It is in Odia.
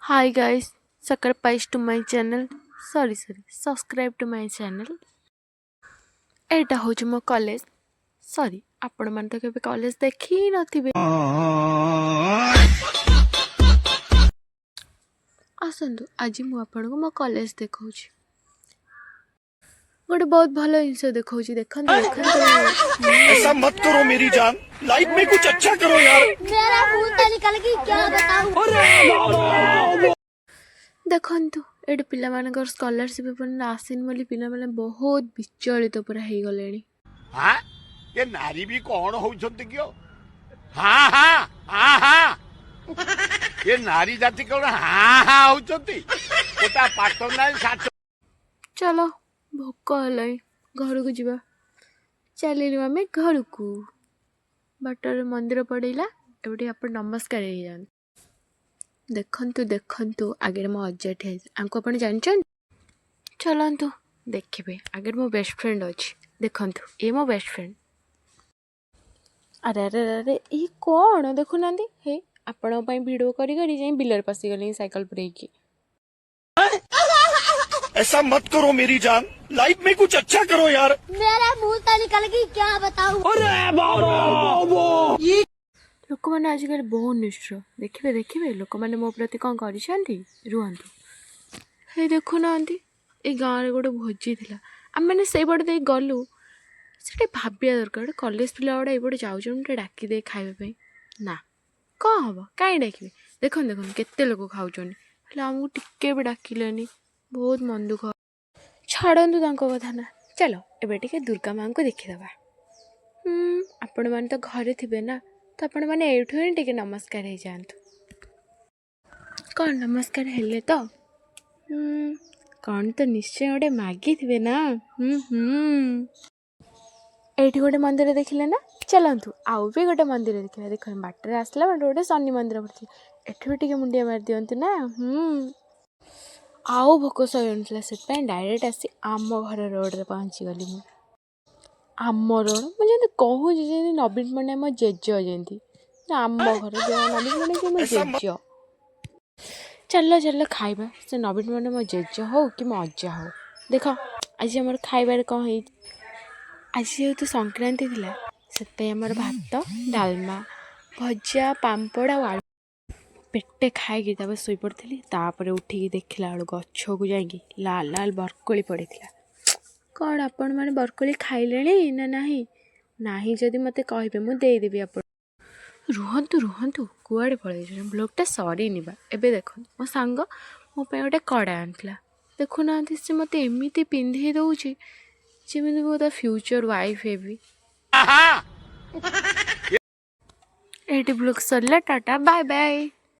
Hi guys, sacrifice to my channel. Sorry, sorry, subscribe to my channel. ଏଇଟା ହେଉଛି ମୋ କଲେଜ। ସରି, ଆପଣମାନେ ତ କେବେ କଲେଜ ଦେଖି ହିଁ ନଥିବେ। ଆସନ୍ତୁ, ଆଜି ମୁଁ ଆପଣଙ୍କୁ ମୋ କଲେଜ ଦେଖାଉଛି। ଗୋଟେ ବହୁତ ଭଲ ଜିନିଷ ଦେଖାଉଛି, ଦେଖନ୍ତୁ ଦେଖନ୍ତୁ। ऐसा मत करो मेरी जान, लाइफ में कुछ अच्छा करो यार। मेरा मुंह तो निकल गई, क्या बताऊं? ଦେଖନ୍ତୁ, ଏଠି ପିଲାମାନଙ୍କର ସ୍କଲାରସିପ୍ ଏପର୍ଯ୍ୟନ୍ତ ଆସିନି ବୋଲି ପିଲାମାନେ ବହୁତ ବିଚଳିତ ପୁରା ହେଇଗଲେଣି। हाँ, ଏ ନାରୀ ବି କଣ ହଉଛନ୍ତି କି? ହଁ ହଁ ହଁ ହଁ, ଏ ନାରୀ ଜାତି କଣ ହଁ ହଁ ହଉଛନ୍ତି? ଗୋଟା ପାଠ ନାହିଁ ସାଠ। ଚାଲ, ଭୋକ ହେଲାଣି, ଘରକୁ ଯିବା। ଚାଲିଲୁ ଆମେ ଘରକୁ। ବାଟରେ ମନ୍ଦିର ପଡ଼ିଲା, ଏବେ ଟିକେ ଆପଣ ନମସ୍କାର ହେଇଯାଆନ୍ତୁ। ଦେଖନ୍ତୁ ଦେଖନ୍ତୁ, ଆଗରେ ମୋ ଅଜା ଠିଆ ହେଇଛି। ଆଙ୍କୁ ଆପଣ ଜାଣିଛନ୍ତି? ଚାଲନ୍ତୁ ଦେଖିବେ, ଆଗରେ ମୋ ବେଷ୍ଟ ଫ୍ରେଣ୍ଡ ଅଛି। ଦେଖନ୍ତୁ, ଏ ମୋ ବେଷ୍ଟ ଫ୍ରେଣ୍ଡ। ଆରେ ଆରେ ଆରେ, ଇଏ କ'ଣ ଦେଖୁନାହାନ୍ତି? ହେ, ଆପଣଙ୍କ ପାଇଁ ଭିଡ଼ିଓ କରି କରି ଯାଇ ବିଲରେ ପଶିଗଲେଣି ସାଇକେଲ ପୁରେଇକି। ऐसा मत करो मेरी जान, लाइफ में कुछ अच्छा करो यार। मेरा मुंह तो निकल गई, क्या बताऊं? ଲୋକମାନେ ଆଜିକାଲି ବହୁତ ନିଷ୍ଠୁର। ଦେଖିବେ ଦେଖିବେ, ଲୋକମାନେ ମୋ ପ୍ରତି କ'ଣ କରିଛନ୍ତି। ରୁହନ୍ତୁ। ହେଇ ଦେଖୁନାହାନ୍ତି, ଏଇ ଗାଁରେ ଗୋଟେ ଭୋଜି ଥିଲା। ଆମେମାନେ ସେଇପଟେ ଦେଇ ଗଲୁ। ସେଠି ଭାବିବା ଦରକାର, ଗୋଟେ କଲେଜ ପିଲା ଗୁଡ଼ା ଏଇପଟେ ଯାଉଛନ୍ତି, ଟିକେ ଡାକିଦେ ଖାଇବା ପାଇଁ ନା କ'ଣ ହେବ? କାହିଁ ଡାକିବେ? ଦେଖନ୍ତୁ ଦେଖନ୍ତୁ, କେତେ ଲୋକ ଖାଉଛନ୍ତି, ହେଲେ ଆମକୁ ଟିକେ ବି ଡାକିଲେନି। ବହୁତ ମନ ଦୁଃଖ। ଛାଡ଼ନ୍ତୁ ତାଙ୍କ କଥା ନା, ଚାଲ ଏବେ ଟିକେ ଦୁର୍ଗା ମାଆଙ୍କୁ ଦେଖିଦେବା। ଆପଣମାନେ ତ ଘରେ ଥିବେ ନା, ତ ଆପଣମାନେ ଏଇଠୁ ହିଁ ଟିକେ ନମସ୍କାର ହେଇଯାଆନ୍ତୁ। କ'ଣ ନମସ୍କାର ହେଲେ ତ? କ'ଣ ତ ନିଶ୍ଚୟ ଗୋଟେ ମାଗିଥିବେ ନା? ହୁଁ ହୁଁ ଏଇଠି ଗୋଟେ ମନ୍ଦିର ଦେଖିଲେ ନା? ଚାଲନ୍ତୁ, ଆଉ ବି ଗୋଟେ ମନ୍ଦିର ଦେଖିବା। ଦେଖନ୍ତୁ, ବାଟରେ ଆସିଲା ବାଟ ଗୋଟେ ଶନି ମନ୍ଦିର ପଡ଼ିଥିଲା। ଏଠି ବି ଟିକେ ମୁଣ୍ଡିଆ ମାରି ଦିଅନ୍ତୁ ନା। ଆଉ ଭୋକ ସହିନଥିଲା, ସେଥିପାଇଁ ଡାଇରେକ୍ଟ ଆସି ଆମ ଘର ରୋଡ଼ରେ ପହଞ୍ଚିଗଲି ମୁଁ। ଆମ ରୋଡ଼, ମୁଁ ଯେମିତି କହୁଛି ଯେମିତି ନବୀନ ପଟ୍ଟନାୟକ ମୋ ଜେଜ ଯେମିତି ନା। ଆମ ଘର ନବୀନ ପଟ୍ଟନାୟକ ମୋ ଜେଜ। ଚାଲ ଚାଲ, ଖାଇବା। ସେ ନବୀନ ପଟ୍ଟନାୟକ ମୋ ଜେଜ ହଉ କି ମୋ ଅଜା ହଉ। ଦେଖ, ଆଜି ଆମର ଖାଇବାରେ କ'ଣ ହେଇଛି। ଆଜି ଯେହେତୁ ସଂକ୍ରାନ୍ତି ଥିଲା, ସେଥିପାଇଁ ଆମର ଭାତ, ଡାଲମା, ଭଜା, ପାମ୍ପଡ଼ ଆଉ ଆଳୁ। ପେଟେ ଖାଇକି ତାପରେ ଶୋଇପଡ଼ିଥିଲି। ତାପରେ ଉଠିକି ଦେଖିଲା ବେଳକୁ ଗଛକୁ ଯାଇକି ଲାଲ ଲାଲ ବରକୋଳି ପଡ଼ିଥିଲା। କ'ଣ ଆପଣମାନେ ବରକୋଳି ଖାଇଲେଣି ନା ନାହିଁ? ନାହିଁ ଯଦି ମୋତେ କହିବେ, ମୁଁ ଦେଇଦେବି ଆପଣ। ରୁହନ୍ତୁ ରୁହନ୍ତୁ, କୁଆଡ଼େ ପଳେଇଛନ୍ତି? ବ୍ଲଗ୍ଟା ସରିନି ବା। ଏବେ ଦେଖନ୍ତୁ, ମୋ ସାଙ୍ଗ ମୋ ପାଇଁ ଗୋଟେ କଡ଼ା ଆଣିଥିଲା। ଦେଖୁନାହାନ୍ତି, ସେ ମୋତେ ଏମିତି ପିନ୍ଧେଇ ଦେଉଛି ଯେମିତି ମୁଁ ତା ଫ୍ୟୁଚର୍ ୱାଇଫ୍ ହେବି। ଏଇଠି ବ୍ଲଗ୍ ସରିଲା। Tata, bye bye.